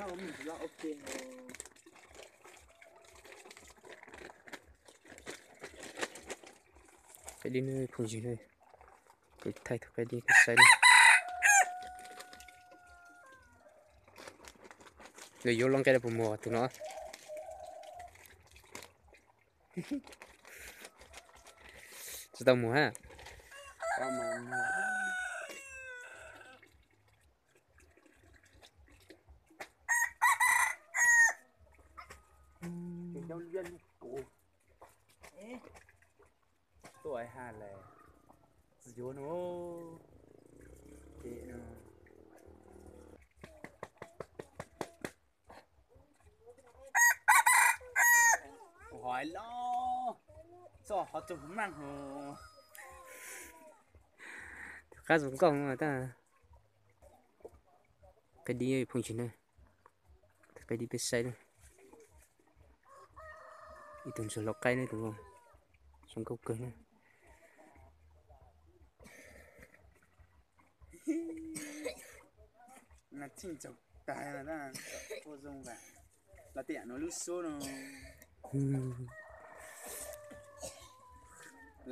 Peb dib no phooj ywg, peb thaij tus peb dib peb saib na. Lawv yuav los nqe puas muag tus no? Tsis tau muag ha. Tuaj ha lawm, tsis yuav no. Ces no, hais los txoj hov txog hauv naj hos. Qab zoo nkauj mas tab. Peb dib phooj ywg na, peb dib peb saib na. Ib tug ntsuag lau qaib na, tus zoo nkauj kawg na. Txij ntsaum tag, ua zoo, los tiam no lub suab no.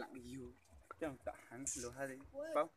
Lam yug coj tom heev lus hab paub.